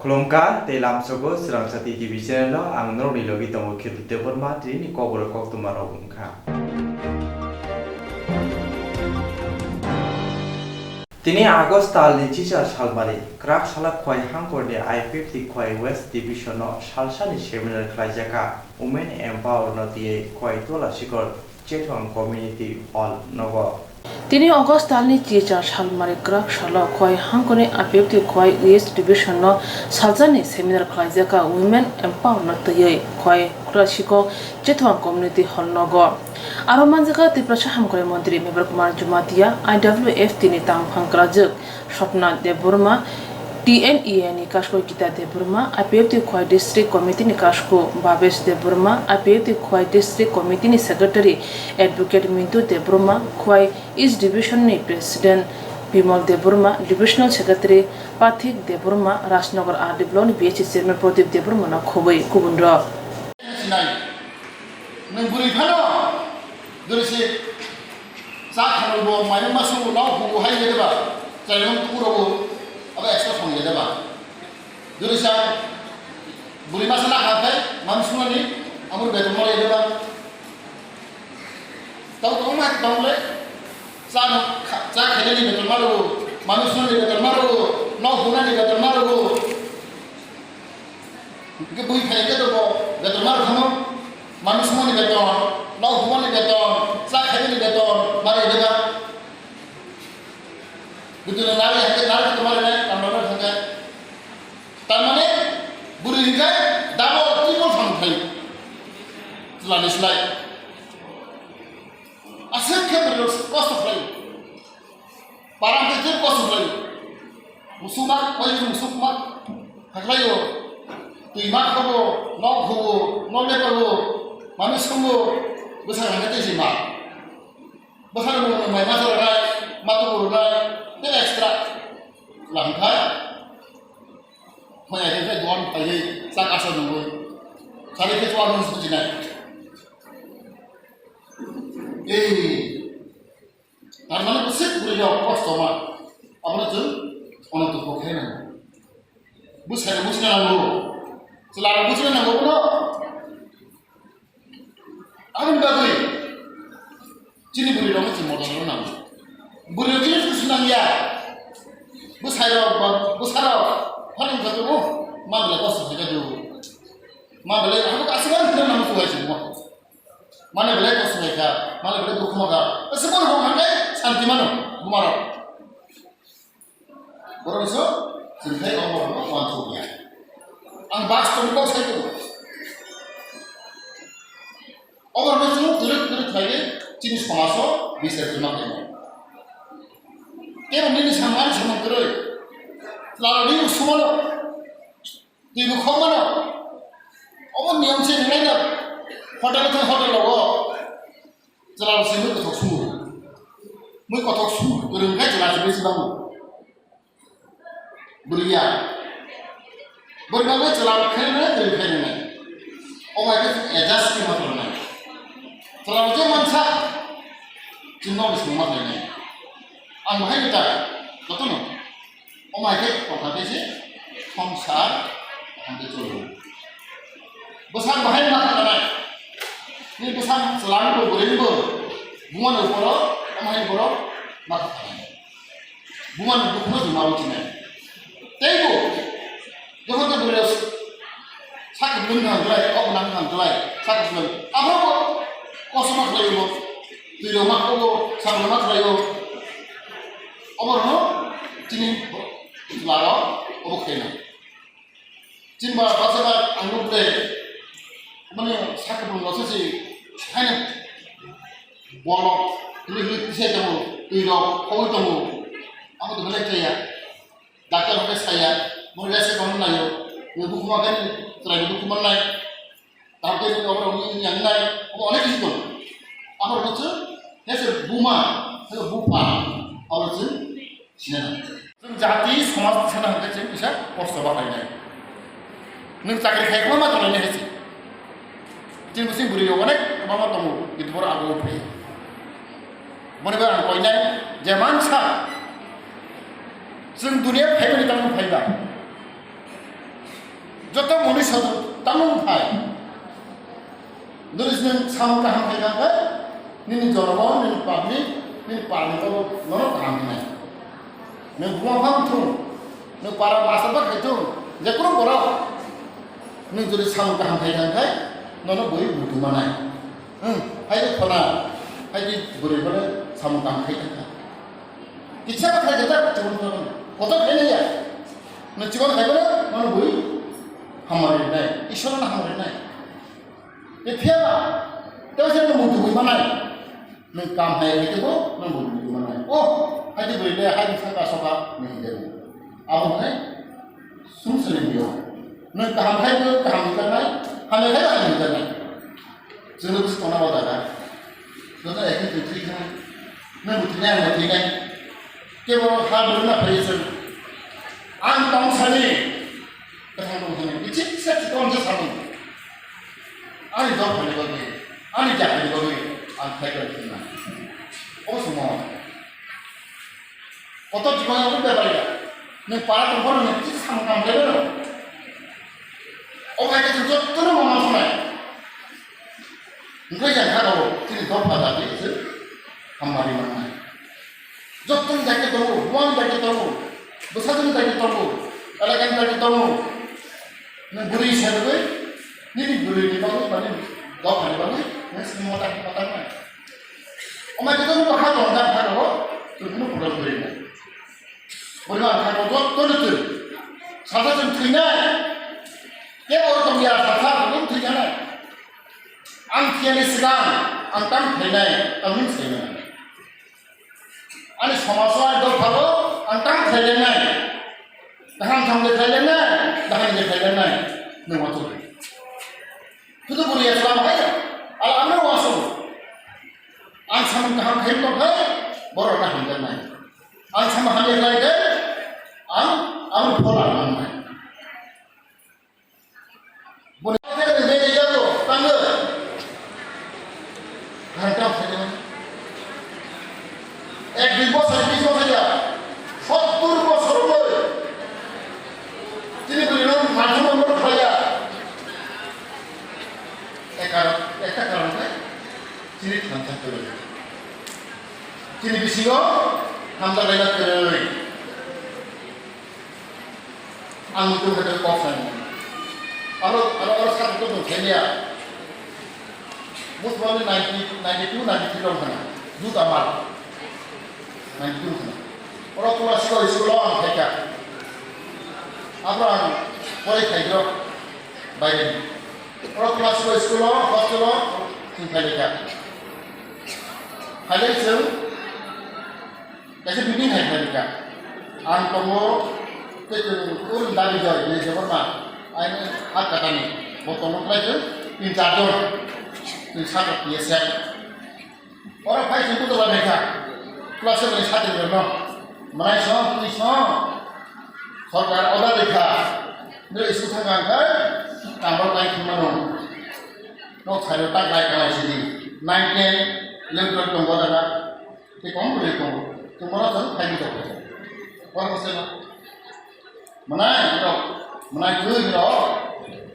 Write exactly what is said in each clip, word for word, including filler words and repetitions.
Khulumkha tei lamsogo Chwrangsati T V channel o ang norokni logi tongo Kirti Debbarma, tini ni kokborok koktwma rok wngkha. Tini August talni chichar salmari, kwrak salo Khowai hangkorni I P F T Khowai West Division o salsani seminar khlaijakha, Women Empower no twiwi Khowai Tola Sikor Chethwang Community Hall nogo. Tini August talni chichar salmari kwrak salo Khowai hangkorni I P F T Khowai West Division no salsani seminar khlaijakha, Women Empower no twiwi Khowai Tola Sikor Chethwang Community Hall nogo. Aro manjakha Tiprasa Hamkrai Montri Mevar Kumar Jamatia, I W F T ni tangphang kwrajwk Swapna Debbarma, T N E A ni kasko Gita Debbarma, I P F T Khowai District Committee ni kasko Bhabesh Debbarma, I P F T Khowai District Committee ni Secretary Advocate Mintu Debbarma, Khowai East Division ni President Bimal Debbarma, Divisional Secretary Pathik Debbarma, Rajnagar R D Block ni B H C Chairman Pradip Debbarma no khobwi kubun rok. Sinai. Nwng bwrwi phano, jori se cha khanwi bo mairung ma swngo, nok hugo hai le deba, chairung tuku rogo, abo extra song le deba. Jori sa bwrwi masa na kha khai, mam swngo ni, amur beton ma le deba. Tau tong ma tong le, cha no kha-, cha khaile ni beton ma rogo, mam swngo ni beton ma rogo, nok huna ni beton ma rogo. Hingke bui phai khe to bo beton ma rwkha mo, manwi sumoni beton, nok humani beton, cha khaimani beton, ma rwkha. Bwtwi no nari hingke nari to ma rwnai, tamrok no hingke. Tamani bwrwi hingke double, triple thang phai. Chwlani slai. Aswk khe bwrwi rok kosto khlai. Param khe jeb kosom lai. Musukma, bai musukma. Haklaio. Twi ma khobo, nok hubo, nok lepago. Manu sungo. Bwsa rang khe tei ma. Bwsa rang mai ma jora nai, ma to ro nai. Tei extra. Lang kha. Khoya khe khe don pai khe sak asa nungoi. Sari khe chuwa nung sujinai. Ei. Tar mane bwswk bwrwi rok kosto ma, abono chwng ononto bo khe nango. Bwsai rok bwswk nango, chwla rok bwswk nango bono. Aboni bagwi chini bwrwi rok no chwng modot rw nango. Bwrwi rok chini bwswk nang ya. Bwsai rok ba bwsa rok phano wngkha tongo, ma belai kosto khaikha do. Ma belai abo aswk ang phano nango chuwai chwngmo. Mane belai kosto hai kha, mane belai dukhu ma kha. Ese bono hong hangkai santi mano, buma rok. Borok so, chwng khai omo rok no uansuk ya. Ang bas tong kok sai tongo. Omo rok no chwng kwrwk kwrwk khlai de, chini somajo bisar kwma khaimo. Kebo nini samani samung kwrwi. Lalo ni usumano. Twi bo khok mano. Obo niyom se rinai no. Hotel thang hotel logo. Chwla se mui kothok sumu. Mui kothok sumu. Kwrwng khai chwla se besi bango. Bwrwi ya. Bwrwi bango chwla khai rinai, bwrwi khai rinai. Obo hai khe adjust khe ma tongnai. Chwla je mansa. Chwng no bising ma khlainai. Ang bahai ni ta. Jotono. Omo hai khe tongkha tei se songsar kaham khe choli. Bwsang bahai ma kha nai. Ni bwsang chwla ni bo bwrwi ni bo buma ni uporo omo hai borok ma kha nai. Buma ni dukhu no juma bo chinai. Tei bo jokhon khe bwrwi rok sak bwlwng nang glai, kok nang nang glai, sak bwlwng. Abo bo kosom ma khlai bo. Twi rok ma kho bo, sak rok ma khlai bo. Oborokno chini chwlarok obo khaina. Chini ba bachaba ang nukle, mane sakhe bwrwng rok se haino bolok hwnwi hwnwi tisai tongo, twi rok khogwi tongo, abo to belai chaya. Doctor hwnwi saya, mui rest khaima naio, mui bukhuma khe chwraino bukhuma nai. Tamtei ni oborok ni yang nai, obo onek kisi tongo. Aborok no chwng, he se buma, he se bupha, oborok chwng sinai nai. Chwng jati, somaj sinai hwnkhe chwng kisa kosto bahainai. Nwng chakri khai khwlangma tonglainai hai se. Chini bising bwrwi rok onek kwbangma tongo, kintu borok abo phai. Boni bai ang koinai, je mansa, chwng duniya phaimani tamo phaiba. Joto muni soto tamung thai. Nuri sini samung kaham khai kha khe, nini jorogo, nini public, nini parni ko nono kaham hinai. Nung buma phang thung, nung para masa ba khai thung, je kono borok, nung juri samung kaham khai kha khe, nono bui butu manai. Hmm, hai de khona, hai de buri bole samung kaham khai kha. Kisa ba khai kha, chibun chibun, kotor khai nai ya. Nung chibun khai bole, nono bui hamari nai, Ishwar no hamari nai. Phiya ba, tei se nwng muitu hui manai. Nwng kam hai hai kebo nwng muitu hui manai. Oh, hai de bwrwi le hai bwsa ka soka nwng de. Abo hai sum sele biyo. Nwng kaham hai bo kaham ni kanai, hamya hai hamya ni kanai. Chwngno bwsa tona ba daga. Joto ekni twi twi kha. Nwng muitu nai, ang muitu nai. Kebo ha bwrwi na phai se. Ang tong sani. Kwthang tong thani, bichik se chikon se samung. Ani dok thani bagwi, ani jak thani bagwi, ang khai khe thangna. O sumo. Kotor chikon ang bebari ya. Nwng para tong phano nwng bichik samung kam khlai mano. O khai khe chwng jotono mama sanai. Hwnkhe yang kha tongo, chini dopha dagi se hamari manai. Jottoni dagi tongo, buani dagi tongo, bwsajoni dagi tongo, elakani dagi tongo. Nwng bwrwi se rwgwi, nini bwrwini bagwi, mani dophani bagwi, nwng sini mota mota nai. Omai khe tongo, ha tongo, ha tongo, chwng phano program kwrwi nai. Bwrwi ang kha tongo, jottoni chwng, sasa chwng thwinai. Kebo tongya, sasa, chwng thwinai. Ang thiyani swkang ang tam khlainai, tamni swkang. Ani somajo, ani dophalo ang tam khlailainai. Kaham thamde khlailainai, dahai de khlailainai. Nwng wansuk. Sudu bwrwi ya swkang hai, ala amno wansuk. Ang samung kaham khlai tong khai, borok na hamjaknai. Ang samung hamya khlai khe, ang, ang phola nangnai. Boni khe nini jago tangwi. Ghanta phaidi. Ek dui bosor, bis bosor ya. Sottur bosor loi. Chini bwrwi rok mathang rok phaiya. Ekar, ekta karon khe chini thansa kwrwi. Chini bisingo hamjak laina kwrwi. Ang muitu hai kok sai. Aro, aro, aro sak to tong thaiya. Bus bani ninety, ninety two, ninety three rong khana. Youth Amar. Ninety two khana. Oro Tulasi Roy school o ang phaikha. Abro ang pore khaidro. Baire. Oro Tulasi Roy school o, hostel o, chwng phailaikha. Phailai chwng Kaisa meeting hai khlaikha. Ang tongo, tei chwng ur dabi joi, bini jabor ma. Aini hak katani. Bo tongo khlai chwng tin char jon. Chwng saka P S F. Oro phai chwng kutu bai kha. Class seven ni sati rok no. Manai song, twi song. Sorkar order rikha. Nini school thangkha khe, tangbo lai thwngmano. Nok sairo tak lai kalai sidi. Nine, ten, eleven, twelve tongo daga. Tei kom bwrwi tongo. Tongmano chwng phaidi tongo. Bor bwswino. Mwnai rok, mwnai twi rok.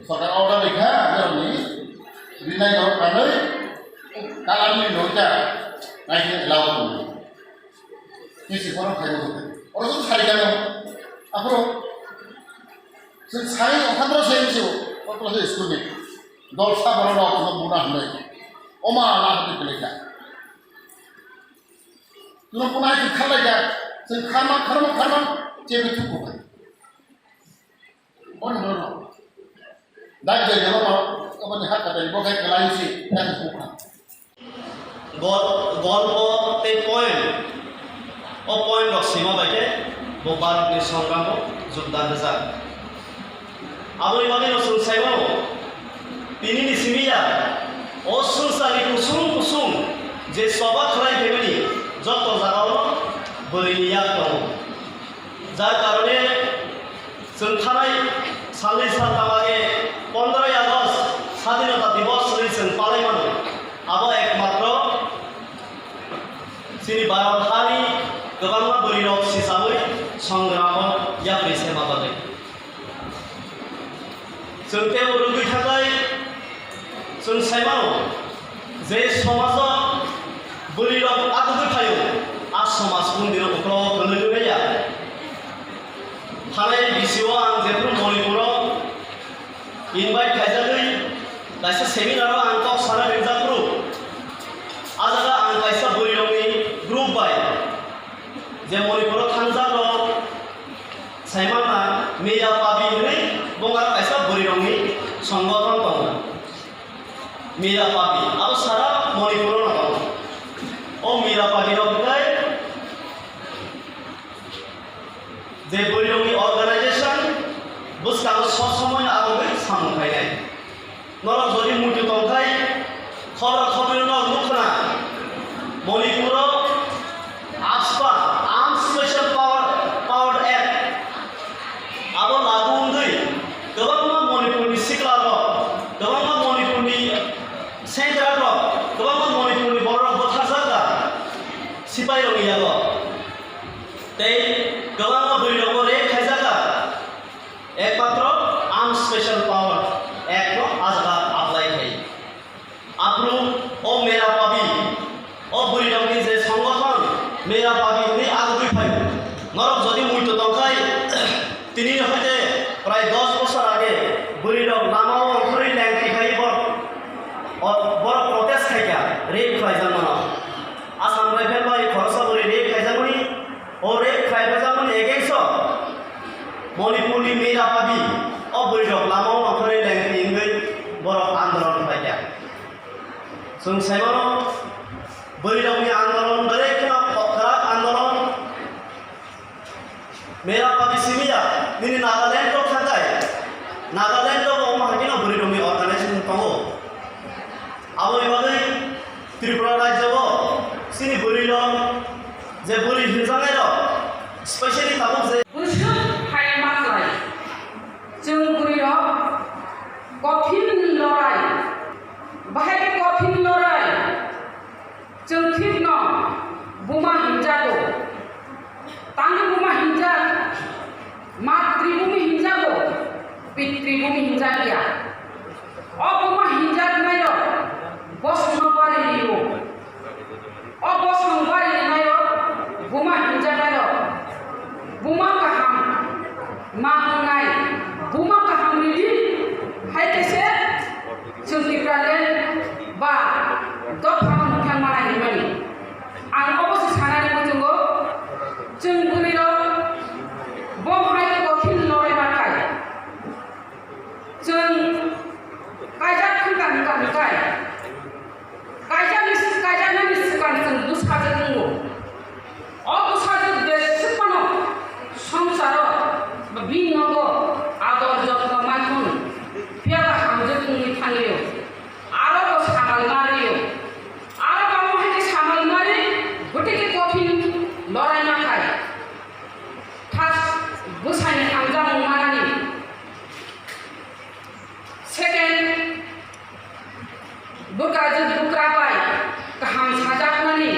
Sorkar order rikha, borokni rinai rok kanwi. Kalarni rok ja. Naikhe allow tongo. Nisi bono phaidi tongo. Oro chwng sari kano. Aphuru chwng sai okhantro se misi o. Okhantro se school ni. Dol sa borok rok chwng buna hwnwi. Oma ala hwnwi kwlai kha. Chwng kunai chwng kharlai kha, chwng kharma, kharma, kharma, chebwi thukukha. Boni nono. Dak jai jalo no, aboni hak katai bo khai kwlai si, dak thukukha. Gol-, golpo tei point, o point rok sima bai khe bo Bharatni songramo jogdan rwjak. Aboni bagwino chwng sai mano, tinini simi ya, o swngcharni kusung kusung je choba khlai phaimani joto jagao bwrwini yak tongo. Jar karone chwng thanai salni saltama khe pondroi August Sadinota Divos hwnwi chwng palai mano. Abo ekmatro chini Bharat hani kwbangma bwrwirok sichawi songramo yapri sema bagwi. Chwng tei rwgwi thanglai, chwng sai mano je somajo bwrwirok agugwi phaio, a somaj mundiro uklok hwnwi maya. Thanai bisio ang jephru Manipuro invite khaijagwi kaisa seminaro ang kok sana ringjak phuru, a jaga ang kaisa bwrwirokni group bai je Manipuro thangjak rok, Saimanna Mera Pabi hwnwi bongaro kaisa bwrwirokni songothon tongo. Mera Pabi, abo sara Manipuro no tongo. O Mera Pabi rok hwnkhe je bwrwirokni organization bwskango sob somoi no aboni samung khainai. Norok jodi muitu tongkhai, khobra khobri no nukkhna, Manipuro AFSPA, Armed Special Power, Power Act, abo lagu wngwi kwbangma Manipurni siklarok, kwbangma Manipurni sengkrakrok, kwbangma Manipurni bororok butharjakha sipairokni yago. Tei kwbangma bwrwirokbo rape khaijakha. Ekmatro Armed Special Power Act no a jaga apply khai. Aphuru o Mera Pabi, o bwrwirokni je songothon Mera Pabi hwnwi agugwi phai. Norok jodi muitu tongkhai, tini hoite prai dos bosor age bwrwirok lama o ongkhorwi lengtwi khai borok, o, borok protest khaikha, rape khlaijakmano. Assam Rifle bai khoroksa bwrwi rape khaijakmani, o rape khlaijakmani against o Manipurni Mera Pabi, o bwrwirok lama o nongkhorwi lengtwi wngwi borok andolon khlaikha. Chwng saimano bwrwirokni andolon belai kheno khokrak andolon. Mera Pabi simi ya, nini Nagaland rok thangkhai, Nagaland rok omo hai kheno bwrwirokni organization tongo. Aboni bagwi Tripura rajyo o chini bwrwi rok, je bwrwi hinjaknai rok, specially tabuk je bwswk hai ma khlai. Chwng bwrwi rok kothin lorai, bahai khe kothin lorai. Chwng thikno buma hinjago. Tangwi buma hinjak, matribhumi hinjago, pitribhumi hinjakya. O buma hinjaknairok bosongno bari rio. O bosong bari rinairok buma hinjaknairok buma kaham ma wngnai, buma kaham ridi, hai khe se chwng Tipraland ba dophano thang mana hinmani. Ang obo se sanani muchungo, chwng bwrwirok bo hai khe kothin lorai ma khai. Chwng kaijak thangkha hwnkha hwnkhe, kaijakni, kaijaknani swkang chwng bwsajwk wngo. O bwsajwk jeswk phano songsaro ba bini nogo ador jotno mankhun, phiya ba hamjwk wngwi thangwi rw. Aro bo samal ma rw. Aro bo amo hai khe samal ma rw, gothe khe kothin lorai ma khai. First, bwsani hamjakmung manani. Second, bwkrajwk bwkra bai kaham sajakmani.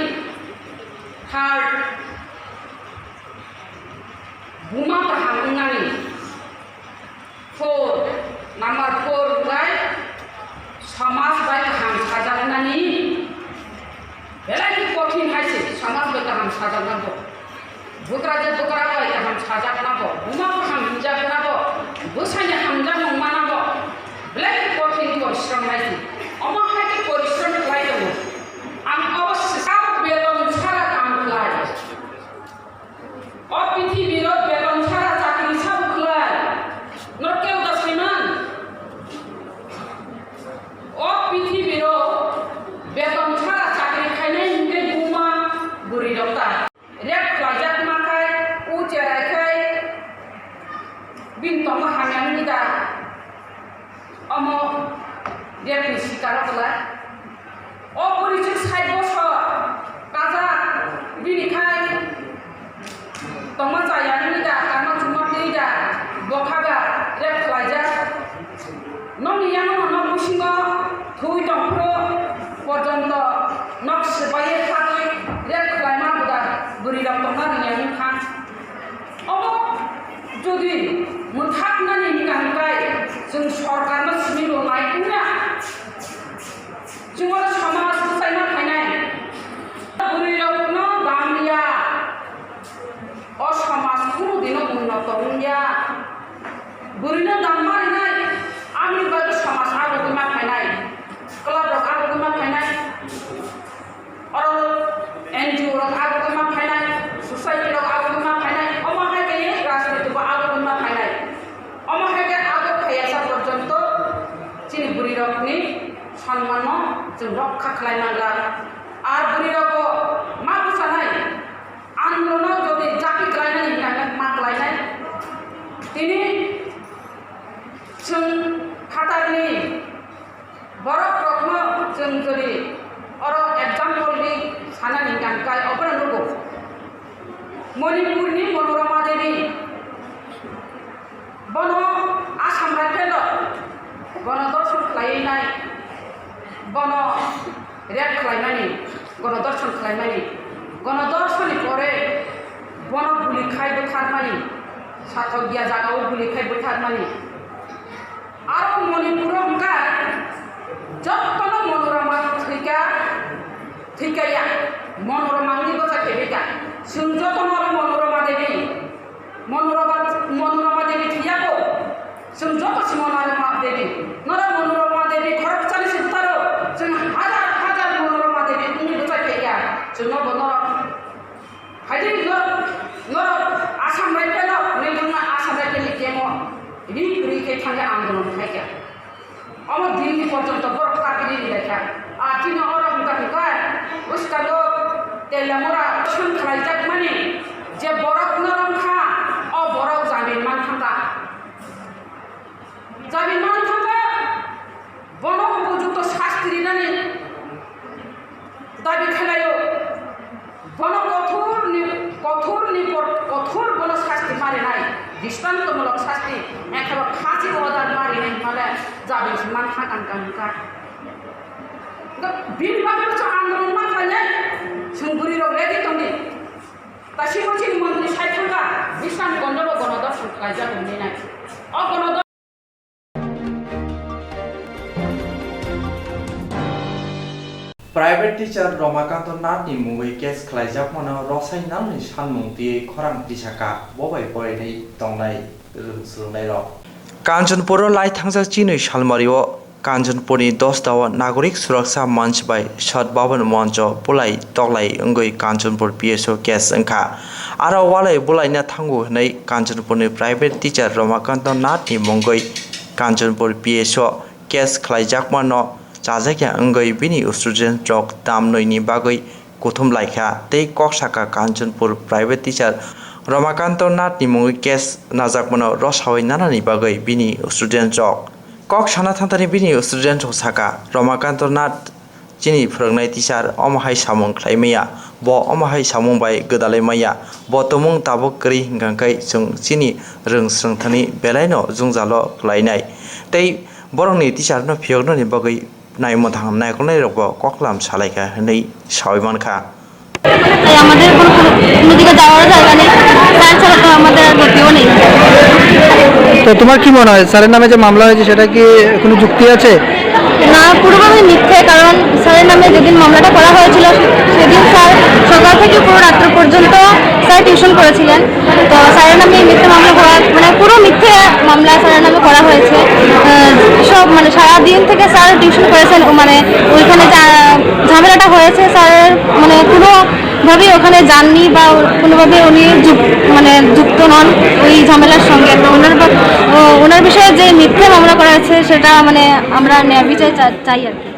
Third, buma kaham wngnani. Four, number four wngkha samaj bai kaham sajaknani. Belai khe kothin hai se samaj bai kaham sajakna bo. Bwkrajwk bwkra bai kaham sajakna bo, buma kaham hinjakna bo, bwsaini hamjakmung mana bo belai khe kothin porishrom nai se. Omo hai khe porishrom khlai tongo. Ang obo swkang beton sara kam khlai. O pithibiro beton sara chakri sabo khlai. Norok kebo da saiman? O pithibiro beton sara chakri khainai hinkhe buma bwrwi rok ta. Rep khlaijak ma khai, u cherai khai, bini tongma hamya wngwi da. Omo rep ni sikaro kwlai. O bwrwi chwng sait bosor kajak, bini khai tongma chaya wngwi da, tangma chuma twi da, bo kha ba rep khlaijak. Nokni yango no nok bisingo thwi tongphuru porjonto nok swbaiwi khatwi rep khlaima buda bwrwi rok tongna rwngya wngkha. Obo jodi mwthaknani hwnka hwnkhe chwng sorkar Bwrwirokni sonmanno chwng rokha khlai manglak. Ar bwrwirokbo ma bwchanai, andolono jodi japi khlainani hinwi ma khlainai. Tini chwng phatarni borokrokno chwng jodi oro example ri sanani hingkha hingkhai obono nugo. Manipurni Monorama Devi, bono Assam Rifle-o gonodorshan khlaiwi nai, bono rape khlaimani, gonodorshan khlaimani, gonodorshanni pore bono guli khai butharmani, sathok ya jagao guli khai butharmani. Aro Manipuro hwnkha jottono Monorama thwikha, thwikaya, Monorama wngwi bwsa khebaikha. Chwng jotono aro Monorama Devi, Monorama, Monorama Devi thwiyago. Chwng joto si Monorama Devi. Norok Monorama Devi khoroksani se bwtaro. Chwng hajar hajar Monorama Devi wngwi bwsa kheya. Chwngno bo norok Haidi norok, norok Assam Rifle-o, nini thangna Assam Rifle-ni camp-o ri kwrwi khe thangya andolon khaikha. Omo Delhi porjonto borok ta kwrwi ri laikha. A chini oro hwnkha hwnkha, bwskango Telliamura song khlaijakmani je borok norok kha, o borok jamin man thangkha. Jamin man thangkha, bono upojukto sasti rinani dabi khlaio. Bono kothorni, kothorni por kothor bono sasti ma rinai, dristontomulok sasti, ekhebo phasi order ma rinai hinmale jamin se man thangkha hwnkha. Bini bagwi bo chwng andolon ma khlainai, chwng bwrwirok ready tongdi. Tasimo chini montri sai thangkha, Bisramganj-o bo gonodorshan khlaijak wngwi nai. O gonodorshan Private teacher Romakanto Nath ni mungwi case khlaijakmano rwsai nanani sanmung twiwi khorang tisaka, bo bai porinwi tongnai rwng swrwngnairok. Kanchanpuro lai thangjak chinwi salmario Kanchanpurni Dosdao Nagorik Suraksa Manch bai Sadbhaban Mancho bulai toklai wngwi Kanchanpur P S O case wngkha. Aro walai bulaina thango hwnwi Kanchanpurni private teacher Romakanto Nath ni mungwi Kanchanpur P S O case khlaijakmano chajakya wngwi bini student rok tamnwi ni bagwi kuthum laikha tei kok saka Kanchanpur private teacher Romakanto Nath ni mungwi case najakmano rwsawi nanani bagwi bini student rok. Kok sana thantani bini student rok saka, Romakanto Nath chini phwrwngnai teacher omo hai samung khlai maya, bo omo hai samung bai gwdalai maya, bo tumung tabuk kwrwi hwnkha khe chwng chini rwng swrwngthani belaino jwngjalo kwlainai tei borokni teacher no phiyoknani bagwi naimwthang naikolnairokbo koklam salaikha hwnwi sawi mankha. তাই আমাদের কোনো কোনো কোনো দিকে যাওয়ারও জায়গা নেই। স্যার ছাড়া তো আমাদের আর গতিও নেই। তো তোমার কি মনে হয় স্যারের নামে যে মামলা হয়েছে সেটা কি কোনো যুক্তি আছে? না, পুরোপুরি মিথ্যে, কারণ স্যারের নামে যেদিন মামলাটা করা হয়েছিল সে- সেদিন স্যার সকাল থেকে পুরো রাত্র পর্যন্ত স্যার টিউশন করেছিলেন। তো স্যারের নামে এই মিথ্যে মামলা করা, মানে পুরো মিথ্যে মামলা স্যারের নামে করা হয়েছে। আহ, সব মানে সারা দিন থেকে স্যার টিউশন করেছেন, ও মানে ওইখানে যা ঝামেলাটা হয়েছে স্যারের মানে কোনোভাবেই ওখানে যাননি বা কোনোভাবে উনি যুক- মানে যুক্ত নন ওই ঝামেলার সঙ্গে। তো ওনার বা- ও- ওনার বিষয়ে যে মিথ্যে মামলা করা হয়েছে সেটা মানে আমরা ন্যায় বিচার চা- চাই আর কি।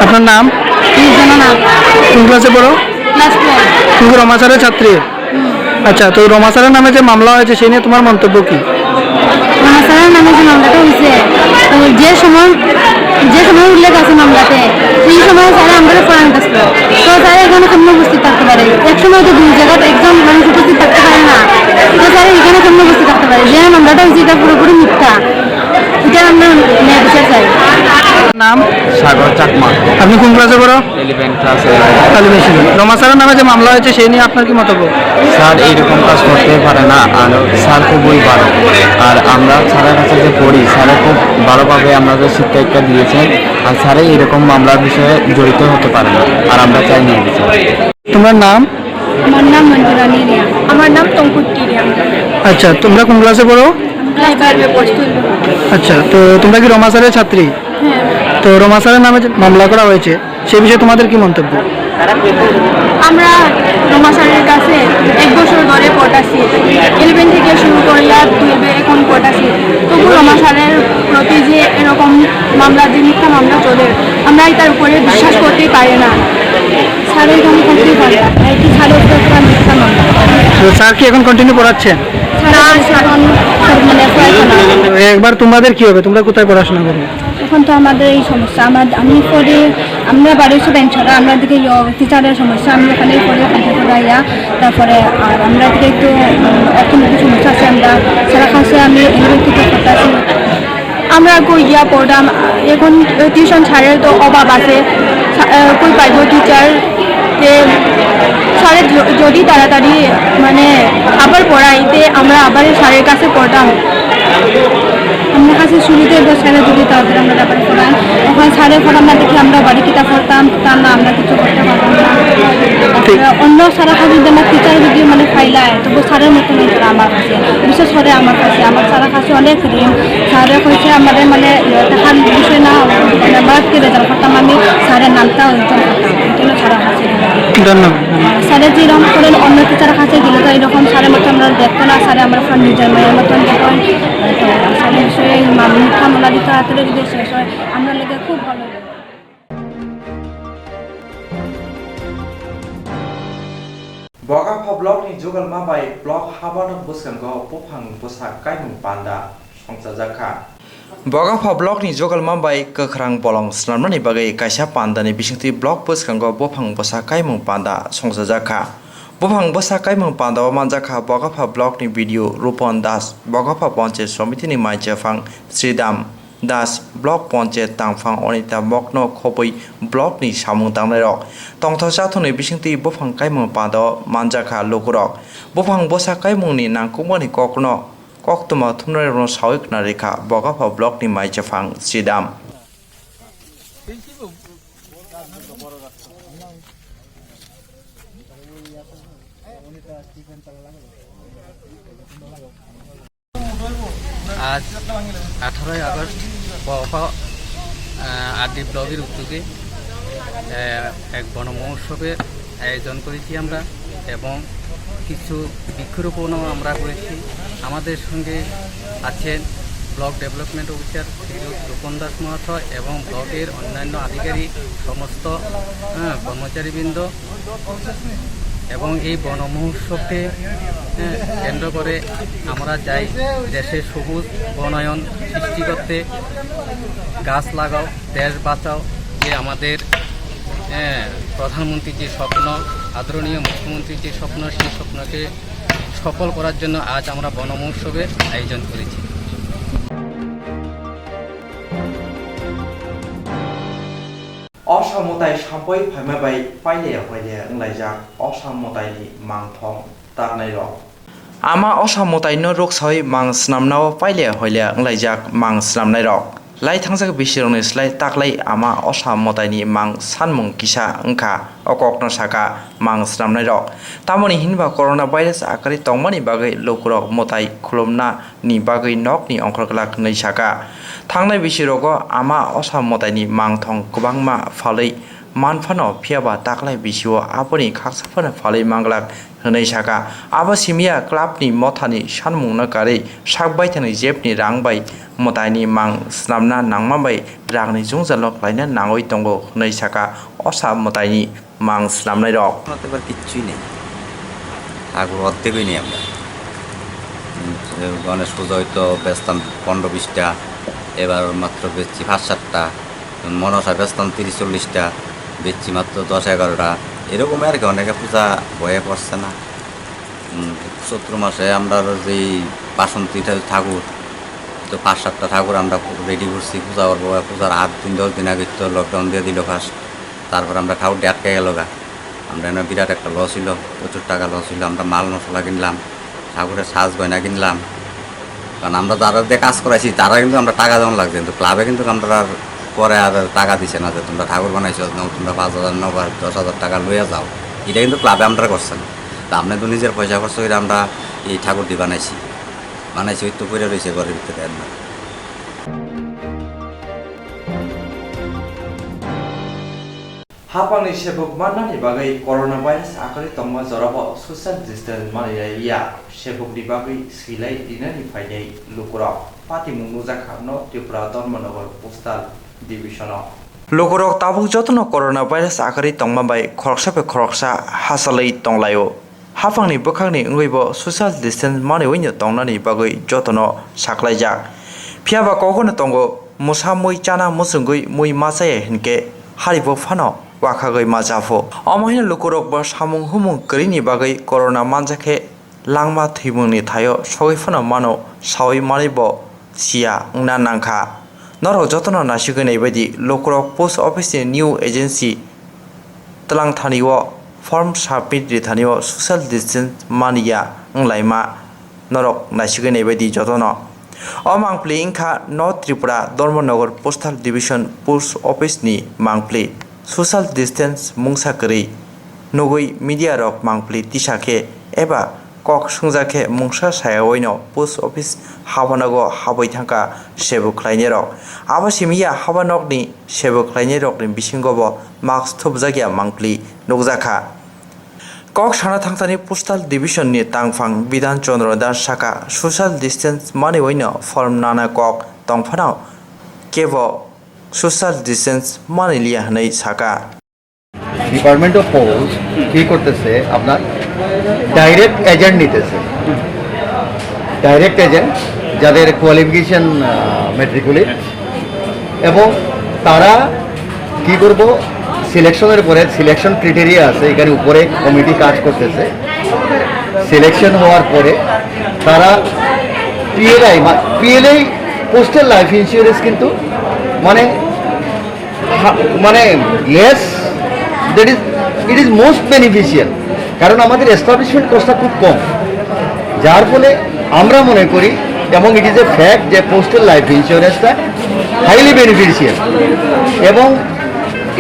আপনার নাম? নির্জনা নাথ। কোন ক্লাসে পড়ো? Class twelve. তুমি কি রমা স্যারের ছাত্রী? আচ্ছা, তো রমা স্যারের নামে যে মামলা হয়েছে সেই নিয়ে তোমার মন্তব্য কি? রমা স্যারের নামে যে মামলাটা হয়েছে, তো যে সময় যে সময় উল্লেখ আছে মামলাতে, সেই সময় স্যার আমরা ফরেন আসলো। তো স্যার এখানে কেমন উপস্থিত থাকতে পারে? এক সময় তো দুই জায়গাতে একজন মানুষ উপস্থিত থাকতে পারে না। তো স্যার এখানে কেমন উপস্থিত থাকতে পারে? যে মামলাটা হয়েছে এটা পুরোপুরি মিথ্যা। এটা আমরা ন্যায় বিচার চাই। নাম? সাগর চাকমা। আপনি কোন ক্লাসে পড়ো? ইলেভেন ক্লাসে। তালিম এসেছিল। রমা স্যারের নামে যে মামলা হয়েছে সেই নিয়ে আপনার কি মন্তব্য? স্যার এইরকম কাজ করতে পারে না, আর স্যার খুবই ভালো। আর আমরা স্যারের কাছে যে পড়ি, স্যারে খুব ভালোভাবে আমাদের শিক্ষা দীক্ষা দিয়েছেন। আর স্যারে এইরকম মামলার বিষয়ে জড়িত হতে পারে না, আর আমরা চাই না এই বিষয়ে। তোমার নাম? আমার নাম মঞ্জুরানী রিয়া। আমার নাম তঙ্কুট্টি রিয়া। আচ্ছা, তোমরা কোন ক্লাসে পড়ো? ক্লাস টুয়েলভে পড়ি। আচ্ছা, তো তোমরা কি রমা স্যারের ছাত্রী? হ্যাঁ। তো রমা স্যারের নামে যে মামলা করা হয়েছে, সে বিষয়ে তোমাদের কি মন্তব্য? আমরা রমা স্যারের কাছে এক বছর ধরে পড়তাছি, ইলেভেন থেকে শুরু করিয়া টুয়েলভে এখন পড়তাছি। তবু রমা স্যারের প্রতি যে এরকম মামলা, যে মিথ্যা মামলা চলে, আমরা এটার উপরে বিশ্বাস করতেই পারি না। স্যারের কোনো ক্ষতি হয় না, আর কি স্যারের উপরে একটা মিথ্যা মামলা। তো স্যার কি এখন কন্টিনিউ পড়াচ্ছেন? স্যার না, এখন স্যার, মানে পড়াশোনা। তো একবার তোমাদের কি হবে, তোমরা কোথায় পড়াশোনা করবে? এখন তো আমাদের এই সমস্যা, আমার, আমি পড়ি, আমরা বাড়ি হচ্ছে বেঞ্চরা, আমরা এদিকে ইয়ে, টিচারের সমস্যা, আমি এখানে পড়ি, ওখান থেকে পড়াইয়া, তারপরে আর আমরা এদিকে একটু, উম, অর্থনৈতিক সমস্যা আছে, আমরা সারা খাসে আমি এগুলো থেকে করতেছি। আমরা কই গিয়া পড়তাম, এখন টিউশন স্যারের তো অভাব আছে, সা-, আহ, কই পাইব টিচার? তে স্যারে য-, যদি তাড়াতাড়ি মানে আবার পড়াই, তে আমরা আবার স্যারের কাছে পড়তাম। আমরা কাছে শুরুতে তো স্যারে যদি তাড়াতাড়ি আমরা ব্যাপারে পড়ান, এখন স্যারে পড়ান না দেখে আমরা বাড়ি কিতা পড়তাম, তা না আমরা কিছু করতে পারতাম না। ঠিক। তারপরে অন্য সারা কাজের জন্য টিচার যদি মানে ফাইলায়, তবু স্যারের মতন হইতো না আমার কাছে, বিশেষ করে আমার কাছে, আমার সারা কাছে অনেক ঋণ। স্যারে কইছে আমাদের মানে, ইয়ে, টাকার বিষয় না, মানে, মার্ক দিয়ে রেজাল্ট করতাম আমি, স্যারের নামটা উজ্জ্বল করতাম, এই জন্য স্যারের কাছে ঋণ। ধন্যবাদ। স্যারে যেরকম করেন, অন্য টিচারের কাছে গেলে তো এরকম স্যারের মতো আমরা দেখতো না, স্যারে আমার ফোন নিজের মেয়ের মতন দেখেন। তো স্যারের বিষয়ে মা-, মিথ্যা মামলা দিতে হাতে যদি শেষ হয়, আমরা লেগে খুব ভালো লাগে। Bogapha block ni Jugalma bai block habano bwskango buphang bwsa kaimung panda songchajak kha. Bogapha block ni Jugalma bai kwkhrang bolong swnamnani bagwi kaisa pandani bisingtwi block bwskango buphang bwsa kaimung panda songchajak kha. Buphang bwsa kaimung pandao manjak kha Bogapha block ni B D O Rupon Das, Bogapha Panchayat Samiti ni mai chephang Sridam Das, Block Panchayat tangphang Onita Mokno khobwi block ni samung tangnairok. Tongthok chathokni bisingtwi buphang kaimung pandao manjak kha lukurok. Buphang bwsa kaimungni nangkukmani kokno koktwma thumnairokno sawi khna rikha Bogapha block ni mai chephang Sridam. আজ আঠারোই আগস্ট প-, প-, আহ, আরডি ব্লগের উদ্যোগে, আহ, এক বনমহোৎসবের আয়োজন করেছি আমরা এবং কিছু বৃক্ষরোপণও আমরা করেছি। আমাদের সঙ্গে আছেন ব্লক ডেভেলপমেন্ট অফিসার শ্রীযুত রূপন দাস মহাশয় এবং ব্লকের অন্যান্য আধিকারিক, সমস্ত, হ্যাঁ, কর্মচারীবৃন্দ। এবং এই বন মহোৎসবকে, হ্যাঁ, কেন্দ্র করে আমরা চাই দেশে সবুজ বনায়ন সৃষ্টি করতে। গাছ লাগাও, দেশ বাঁচাও, যে আমাদের, হ্যাঁ, প্রধানমন্ত্রীর যে স্বপ্ন, আদরণীয় মুখ্যমন্ত্রীর যে স্বপ্ন, সেই স্বপ্নকে সফল করার জন্য আজ আমরা বন মহোৎসবের আয়োজন করেছি। Osa mwtai sampui phaima bai paile hoile wnglaijak osa mwtaini mangthong taknairok. Ama osa mwtaino rwksawi mang swnamnao paile hoile wnglaijak mang swnamnairok. Lai thangjak bisirokni slai taklai ama osa mwtaini mang sanmung kisa wngkha o kokno saka mang swnamnairok. Tamoni hinba corona virus akwrwi tongmani bagwi lukurok mwtai khulumna ni bagwi nokni ongkhorglak hwnwi saka. Thangnai bisirogo ama osa mwtaini mangthong kwbangma phalwi manphano, phiyaba taklai bisio aboni khaksa phano phalwi manglak hwnwi saka. Abo simiya clubni mothani sanmungno karwi sak baithangni jebni rang bai mwtaini mang swnamna nangma bai rangni jwngjal no khlaina nangwi tongo hwnwi saka osa mwtaini mang swnamnairok. Ebar কিচ্ছুই নেই, ঠাকুর অর্ধেকই নেই আমরা। উম, গণেশ পুজো হয়তো বেচতাম পনেরো বিশটা, এবার মাত্র বেচছি পাঁচ সাতটা। মনসা বেচতাম তিরিশ চল্লিশটা, বেচছি মাত্র দশ এগারোটা। এরকম আর কি, অনেকে পূজা বয়ে পড়ছে না। উম, চৈত্র মাসে আমরা যেই বাসন্তী ঠা-, ঠাকুর, তো পাঁচ সাতটা ঠাকুর আমরা রেডি করছি, পূজা করবো। পূজার আট দিন, দশ দিন আগে তো লকডাউন দিয়ে দিল ফার্স্ট। তারপর আমরা ঠাকুরটি আটকে গেল গা। আমরা এনে বিরাট একটা লস হইলো, প্রচুর টাকা লস হইলো। আমরা মাল মশলা কিনলাম, ঠাকুরের সাজ গয়না কিনলাম। কারণ আমরা যারা দিয়ে কাজ করাইছি, তারা কিন্তু আমরা টাকা দেওয়ান লাগছে, কিন্তু ক্লাবে কিন্তু আমরা আর পরে আর টাকা দিছে না যে, "তোমরা ঠাকুর বানাইছো, নাও তোমরা পাঁচ হাজার, নাও বা দশ হাজার টাকা লইয়া যাও।" এটা কিন্তু ক্লাবে আমরা করছে না। তা আপনি তো নিজের পয়সা খরচ করে আমরা এই ঠাকুরটি বানাইছি, বানাইছি, ওই তো পড়ে রয়েছে ঘরের ভিতরে আর না। Haphangni sebuk mannani bagwi coronavirus akwrwi tongma jorao social distance manwi ya. Sebukni bagwi swilai rinani phainai lukurok. Patimung nukjak kha no Tripura Dharmanagar Postal Division-o. Lukurok tabuk jotono coronavirus akwrwi tongma bai khoroksa bai khoroksa hachalwi tonglaio. Haphangni bwkhakni wngwibo social distance manwiwino tongnani bagwi jotono saklaijak. Phiyaba kogono tongo, mwsa mui chana muchungwi mui ma chaya hinkhe haribo phano wakhagwi ma japhu. Omo hino lukurokbo samung humung kwrwini bagwi corona manjakhe langma thwimungni thaio sogwi phano mano sawi manwibo siya wngna nangkha. Norok jotono naisigwi naibaidi, lukurok post office ni new agency twlangthani o form submit rithanio social distance maniya wnglaima norok naisigwi naibaidi jotono. O mangpli wngkha North Tripura Dharmanagar Postal Division Post Office ni mangpli. Social distance mungsa kwrwi nugwi media rok mangpli tisa khe eba kok swngjak khe mungsa sayaoino post office habanago habwi thangkha sebuk khlainairok. Abo simi ya habanokni sebuk khlainairokni bisingobo mask thupjakya mangpli nukjakha. Kok sana thangthani postal division ni tangphang Bidhan Chandra Das saka social distance manwiwino form nana kok tongphano kebo social distance manwi liya hwnwi saka. Department of post কি করতেছে, আপনার direct agent নিতেছে, direct agent যাদের কোয়ালিফিকেশন মেট্রিকুলেট, এবং তারা কি করব, সিলেকশনের পরে সিলেকশন ক্রিটেরিয়া আছে, এখানে উপরে কমিটি কাজ করতেছে। সিলেকশন হওয়ার পরে তারা PLI, PLI postal life insurance কিন্তু মানে মানে less, that is, it is most beneficial, কারণ আমাদের এস্টাবলিশমেন্ট কস্টটা খুব কম, যার ফলে আমরা মনে করি, এবং ইট ইজ এ ফ্যাক্ট, যে পোস্টাল লাইফ ইন্স্যুরেন্সটা হাইলি বেনিফিশিয়াল। এবং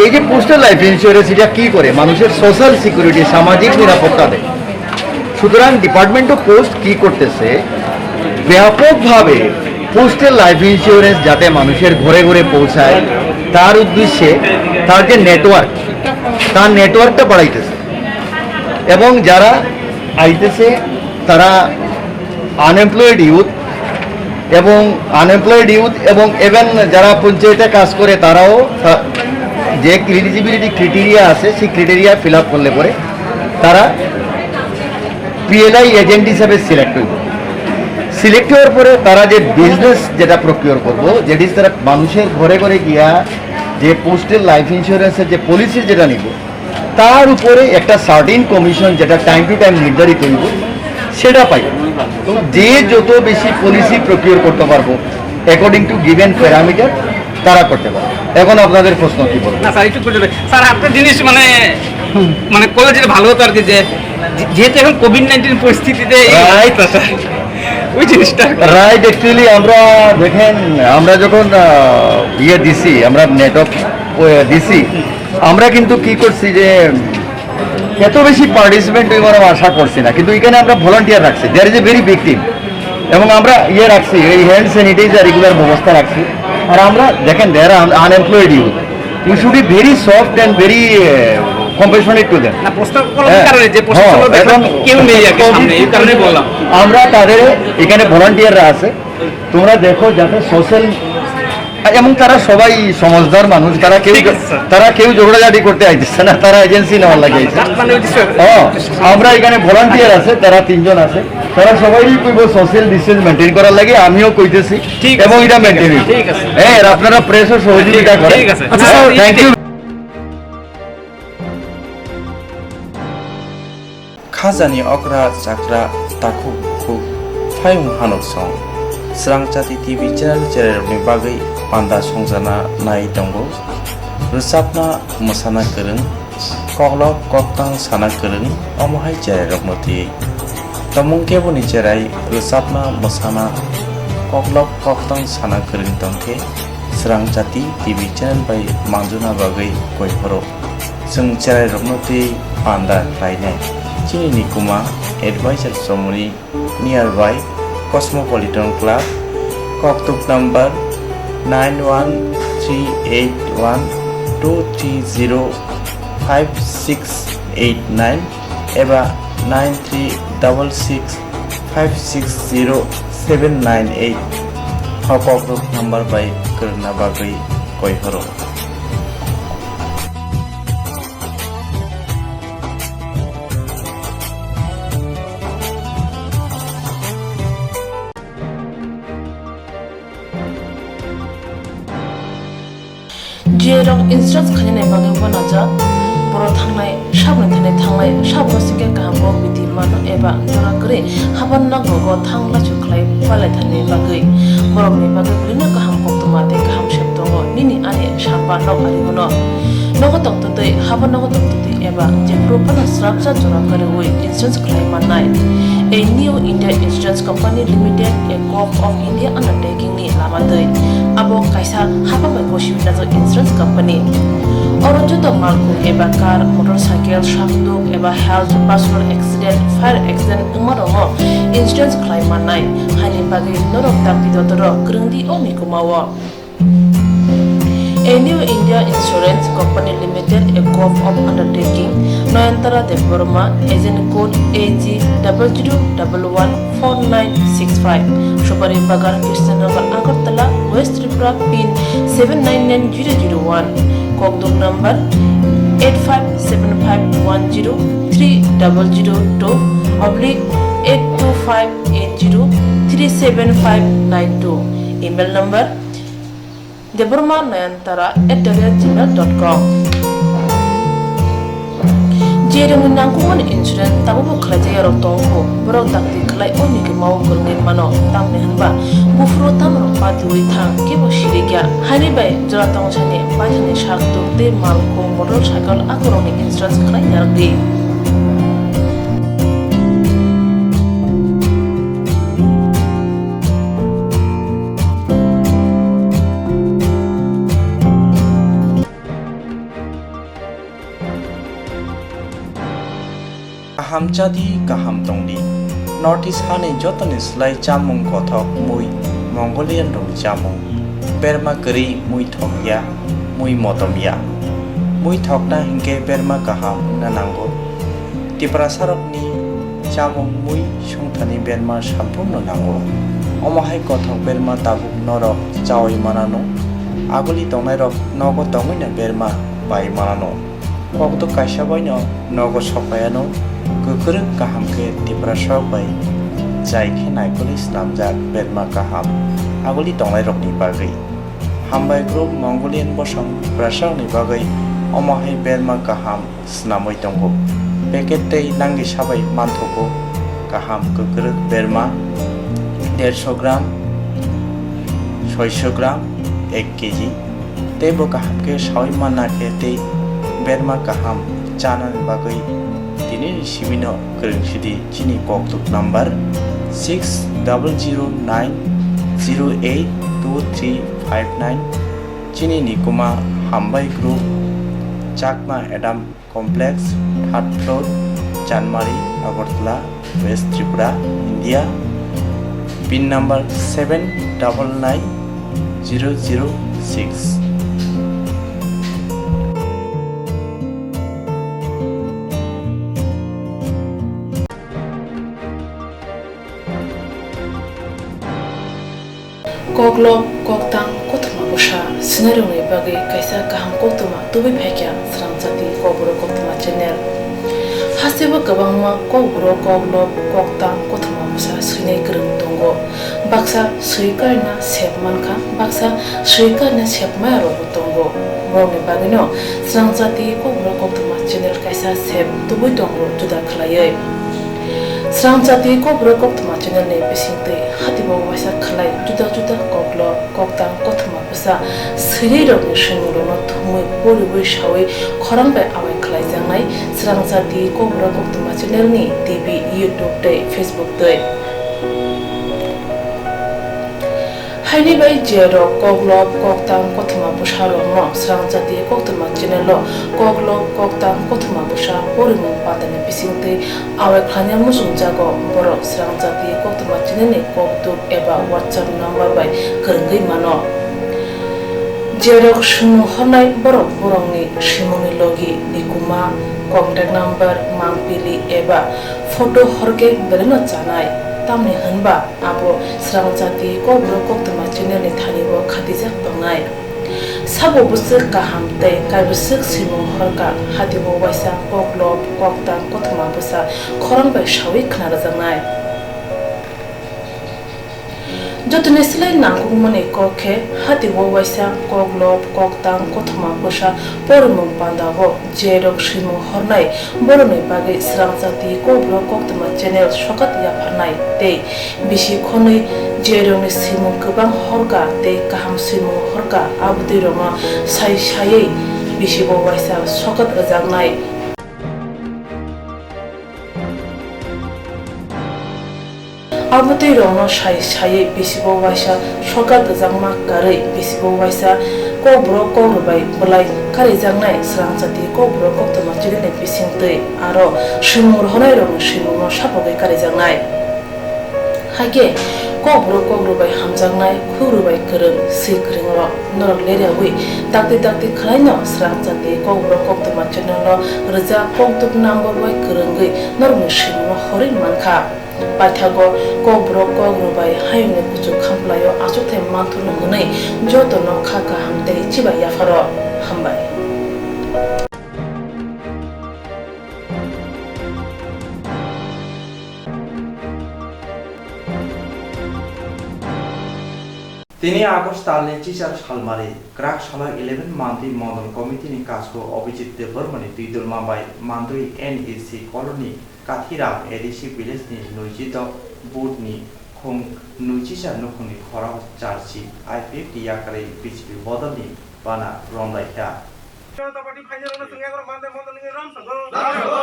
এই যে পোস্টাল লাইফ ইন্স্যুরেন্স, এটা কী করে? মানুষের সোশ্যাল সিকিউরিটি, সামাজিক নিরাপত্তা দেয়। সুতরাং ডিপার্টমেন্ট অফ পোস্ট কি করতেছে, ব্যাপকভাবে পোস্টাল লাইফ ইন্স্যুরেন্স যাতে মানুষের ঘরে ঘরে পৌঁছায়, তার উদ্দেশ্যে তার যে নেটওয়ার্ক, তার নেটওয়ার্কটা বাড়াইতেছে। এবং যারা আইতেছে, তারা আনএমপ্লয়েড ইউথ, এবং আনএমপ্লয়েড ইউথ এবং ইভেন যারা পঞ্চায়েতে কাজ করে, তারাও তা-, যে এলিজিবিলিটি ক্রিটেরিয়া আছে, সেই ক্রিটেরিয়া ফিল আপ করলে পরে তারা পিএলআই এজেন্ট হিসাবে সিলেক্ট হইব। সিলেক্ট হওয়ার পরে তারা যে বিজনেস যেটা প্রকিওর করবো, যেটি তারা মানুষের ঘরে ঘরে গিয়া যে পোস্টাল লাইফ ইন্স্যুরেন্সের যে পলিসি যেটা নিব, তার উপরে একটা সার্টেন কমিশন, যেটা টাইম টু টাইম নির্ধারিত হইব, সেটা পাই। এবং যে যত বেশি পলিসি প্রকিওর করতে পারবো অ্যাকর্ডিং টু গিভেন প্যারামিটার, তারা করতে পারবো। এখন আপনাদের প্রশ্ন কি বলবো? না স্যার, একটু করে দেবেন। স্যার, একটা জিনিস মানে, মানে করলে যেটা ভালো হতো আর কি, যে যে-, যেহেতু এখন কোভিড নাইন্টিন পরিস্থিতিতে এই রাইট। ওই জিনিসটা আর কি। রাইট, অ্যাকচুয়ালি আমরা দেখেন, আমরা যখন আহ, ইয়ে দিছি, আমরা নেটওয়ার্ক দিছি, আমরা কিন্তু কি করছি যে এত বেশি পার্টিসিপেন্ট ওই মানে আশা করছি না, কিন্তু এখানে আমরা ভলান্টিয়ার রাখছি, there is a very big team। এবং আমরা ইয়ে রাখছি, এই হ্যান্ড স্যানিটাইজার এগুলোর ব্যবস্থা রাখছি। আর আমরা দেখেন, they are unemployed youth, we should be very soft and very compassionate to them। না, পোস্টার করার কারণে যে পোস্টার হ্যাঁ, দেখলাম, এখন কেউ নেই আর কি সামনে, এই কারণে বললাম। আমরা তাদের এখানে ভলান্টিয়াররা আছে, তোমরা দেখো যাতে সোশ্যাল, এবং তারা সবাই সমঝদার মানুষ, তারা কেউ ঠিক আছে, স্যার। তারা কেউ ঝগড়াঝাটি করতে আইতেছে না, তারা এজেন্সি নেওয়ার লাগে আইছে। মানে ওই যে স্যার, হ্যাঁ, আমরা এখানে ভলান্টিয়ার আছে, তারা তিনজন আছে, তারা সবাই কইব সোশ্যাল ডিস্টেন্স মেনটেন করার লাগে, আমিও কইতেছি। ঠিক আছে, এবং এটা ঠিক আছে, মেনটেন ঠিক আছে। হ্যাঁ, আর আপনারা প্রেসও সহযোগিতা করেন। ঠিক আছে। আচ্ছা, sir, thank you. Khajani okra chakra takhuk bukhuk phayung hanuk song. Srang Chati T V channel chererokni bagwi panda songjana nai tongo. Rwchapna mwsana kwrwng, koklop koktang sana kwrwng, omo hai chererokno twi. Tongmung keboni cherai rwchapna mwsana koklop koktang sana kwrwng tongkhe Srang Chati T V channel bai manjuna bagwi koi phoro. Chwng cherairokno tei panda khlainai. Chini nikuma advisor chomoni nearby Cosmopolitan Club, koktuk number nine one three eight one two three zero five six eight nine eba nine three double six five six zero seven nine eight o kokduk number bai kwrwngna bagwi koi horo. J rok insurance khainani bagwi uanajak, borok thangnai saboni thani thanglai sabro sikhe kaham kok bithi mano eba jora kwrwi haban nago go thang lachu khlai palai thani bagwi borokni bagwi belino kaham koktwma tei kaham sep tongo nini ani samba nok ari hwno. Nogo tongtwtwi, habo nogo tongtwtwi eba jephuru phano srapsa jora kwrwi insurance khlai mannai. A New India Insurance Company Limited, a Gov of India undertaking ni lama twi. Abo kaisa hapang bai gosi wngjak insurance company. Oro joto malkhung eba car, motorcycle, sakduk eba health, personal accident, fire accident wngma rokno insurance khlai mannai. Haini bagwi norok dakti dotoro kwrwngdi o mikuma o. A New India Insurance Company Limited, a Gov of Undertaking, Nayantara Debbarma, agent code A G double zero double one four nine six five, Subari Bagan, Krishnanagar, Agartala, West Tripura, pin seven nine nine zero zero one, kokduk number eight five seven five one zero three double zero two oblique eight two five eight zero three seven five nine two, email number Debbarma Nayantara at the rate gmail dot com. Jerokni nangkukmani insurance tabukbo khlaijak yarok tongkho, borok dakti khlai o mikuma o kwrwngwi mano, tamni hwnba buphuru tamrok patiui thang kebo sirikya. Haini bai jora tongsani paithakni sakduk tei malkhung, motor cycle akorokni insurance khlai narwkdi. Kaham chadi, kaham tongdi. North East hani jotoni slai chamung kothok mui Mongolian rokni chamung. Berma kwrwi mui thokya, mui motomya. Mui thokna hinkhe berma kaham wngna nango. Tiprasarokni chamung mui songthani berma samphurno nango. Omo hai kothok berma tabuk norok chaui manano. Aguli tongnairok nogo tongwino berma pai manano. Kokduk kaisa baino nogo sokpaiano. Kwkrwk kaham khe Tiprasarok bai jai khe naikolwi snamjak berma kaham aguli tongnairokni bagwi. Hambai group Mongolian bosong Tiprasarokni bagwi omo hai berma kaham snamwi tongo. Packet tei langisa bai manthogo kaham kwkrwk berma derso gram, soiso gram, ek kg. Teibo kaham khe saui manna khe tei berma kaham chanani bagwi tinini sibino kwrwng sidi chini kokduk number six double zero nine zero eight two three five nine. Chini nikuma Hambai Group, Chakma Adam Complex, third floor, Chanmari, Agartala, West Tripura, India. Pin number seven double nine zero zero six. Koklob, koktang, kothoma bwsa swinairokni bagwi kaisa kaham koktwma tubui phaikha srangchati Kokborok Koktwma channel. Hasteo kwbangma Kokborok, koklob, koktang, kothoma bwsa swinai kwrwng tongo. Baksa swi karna sep mankha, baksa swi karna sep maya rokbo tongo. Borokni bagwino srangchati Kokborok Koktwma channel kaisa sep tubui tongo juda khlaiwi. Srangchati Kokborok Koktwma channel ni bisingtwi hatibo waisa khlai juda juda koklob, koktang, kothoma bwsa swinai rokni swimungrokno thumwi poriwi sawi khorang bai awai khlaijaknai Srangchati Kokborok Koktwma channel ni T V, YouTube tei Facebook twi. Haini bai je rok koklob, koktang, kothoma bwsa rokno Srangchati Koktwma channel o koklob, koktang, kothoma bwsa porimung patani bisingtwi awai khlaina muchungjago, borok Srangchati Koktwma channel ni kokduk eba WhatsApp number bai kwrwngwi mano. Jerok swimung hornai borok borokni swimungni logi, nikuma, contact number, mangpili eba photo horkhe belaino chanai. Tamni hwnba abo Srangchati Kokborok Koktwma channelni thani-o khatijak tongnai. Sabo bwswk kaham tei kaibwswk swimung horkha, hati-o waisa koklop, koktang, kothoma bwsa khorang bai sawi khna rwjaknai. Jotoni slai nangkukmani kok khe hati-o waisa koklop, koktang, kothoma bwsa porimung panda-o jerok swimung hornai borokni bagwi Srangchati Kokborok Koktwma channel sokat yapharnai tei bisi khonwi jerokni swimung kwbang horkha tei kaham swimung horkha, abotwirokno sai saiwi bisi-o waisa sokat rwjaknai. Abotwirokno sai saiwi bisi-o waisa sokat rwjakma karwi bisi-o waisa Kokborok Kokrwbai bwlai karijaknai Srangchati Kokborok Koktwma channelni bisingtwi aro swimung rohonairokni swimungno sapogwi karijaknai. Hakhe Kokborok Kokrwbai hamjaknai, Kokrwbai kwrwng, swi kwrwngrok, norok leriawi dakti dakti khwlaino Srangchati Kokborok Koktwma channel-o rwjak koktuk number bai kwrwngwi norokni swimungno horwi mankha. Paithago Kokborok Kokrwbai hayungni kuchuk khamplaio achukthai manthurno hwnwi jotono kha kaham tei chibai yapharo. Hambai. Tini August talni chichar salmari, kwrak salo eleven Mandwi Mondol Committee ni kasko Abhijit Debbarma ni twidulma bai Mandwi N E C colony Kathiram A D C village ni nuijidok booth ni khung nuichichar nukhungni khorao charchi I P F T yakarwi B J P bodol ni bana romlaikha. Janata Party phainai rokno chwng egaroh Mandai Mondol wngwi lam sago. Lam sago,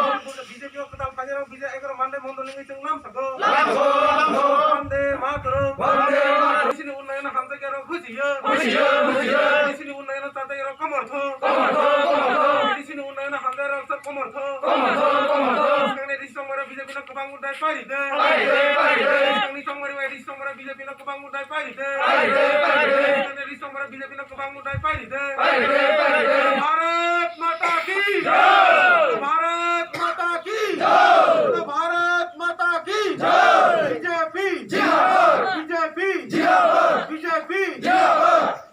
lam sago. B J P o kwtal phainai rok B J P egaroh Mandai Mondol wngwi chwng lam sago. Lam sago, lam sago. Vande Mataram. Vande Mataram. D C ni unnayano hamjakya rok bujiyo. Bujiyo, bujiyo. D C ni unnayano chajakya rok komor tho. Komor tho, komor tho. D C ni unnayano hamjakya rok komor tho. Komor tho, komor tho. Swkangni D C chongmaro B J P no kwbang unnai pairide. Pairide, pairide. Swkangni chongmari bai D C chongmaro B J P no kwbang unnai pairide. Pairide, pairide. Swkangni D C chongmaro B J P no kwbang unnai pairide. Pairide, pairide. Bharat Mata ki jai. Bharat Mata ki jai. Bharat Mata ki jai. B J P jindabad. B J P jindabad. B J P jindabad.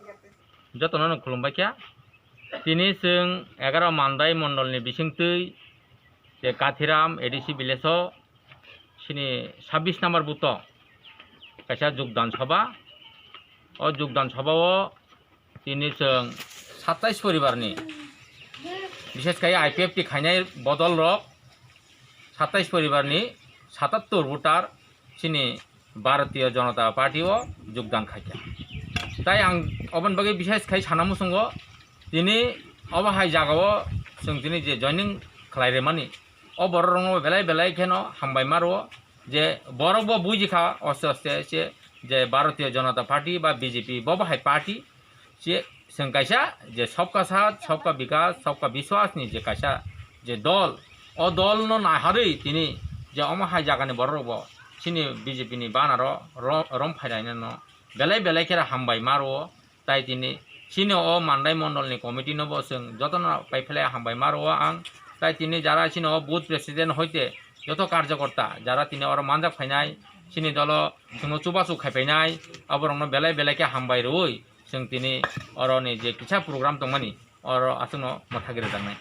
Jotono no khulumbai kha. Tini chwng egaroh Mandai Mondol ni bisingtwi je Kathiram A D C village o chini sabbish number booth o kaisa jogdan sabha. O jogdan sabha o tini chwng satais poribar ni, bishesh khai I P F T khainai bodol rok, satais poribar ni satattor voter chini Bharatiya Janata Party o jogdan khaikha. Tai ang oboni bagwi bishesh khai sana muchungo, tini obo hai jaga o chwng tini je joining khlai rimani, o borok rokno belai belai kheno hambai ma rwo je borok bo bujikha aste aste se je Bharatiya Janata Party ba B J P bo bo hai party se chwng kaisa je Sabka Saath, Sabka Vikas, Sabka Vishwas ni je kaisa je dol, o dol no naharwi tini je omo hai jaga ni borok rok bo chini B J P ni bana ro, ro, rom phainai no belai belai khe hambai ma rwo. Tai tini chini o Mandai Mondol ni committee no bo chwng jotono pai phlai hambai ma rwo ang. Tai tini jara chini o booth president hoite joto karjokorta jara tini oro manjak phainai, chini dolo chwngno chubachu khai phainai, aborokno belai belai khe hambai rwui chwng tini oro ni je kisa program tongmani oro aswkno mwthagwi rwjaknai.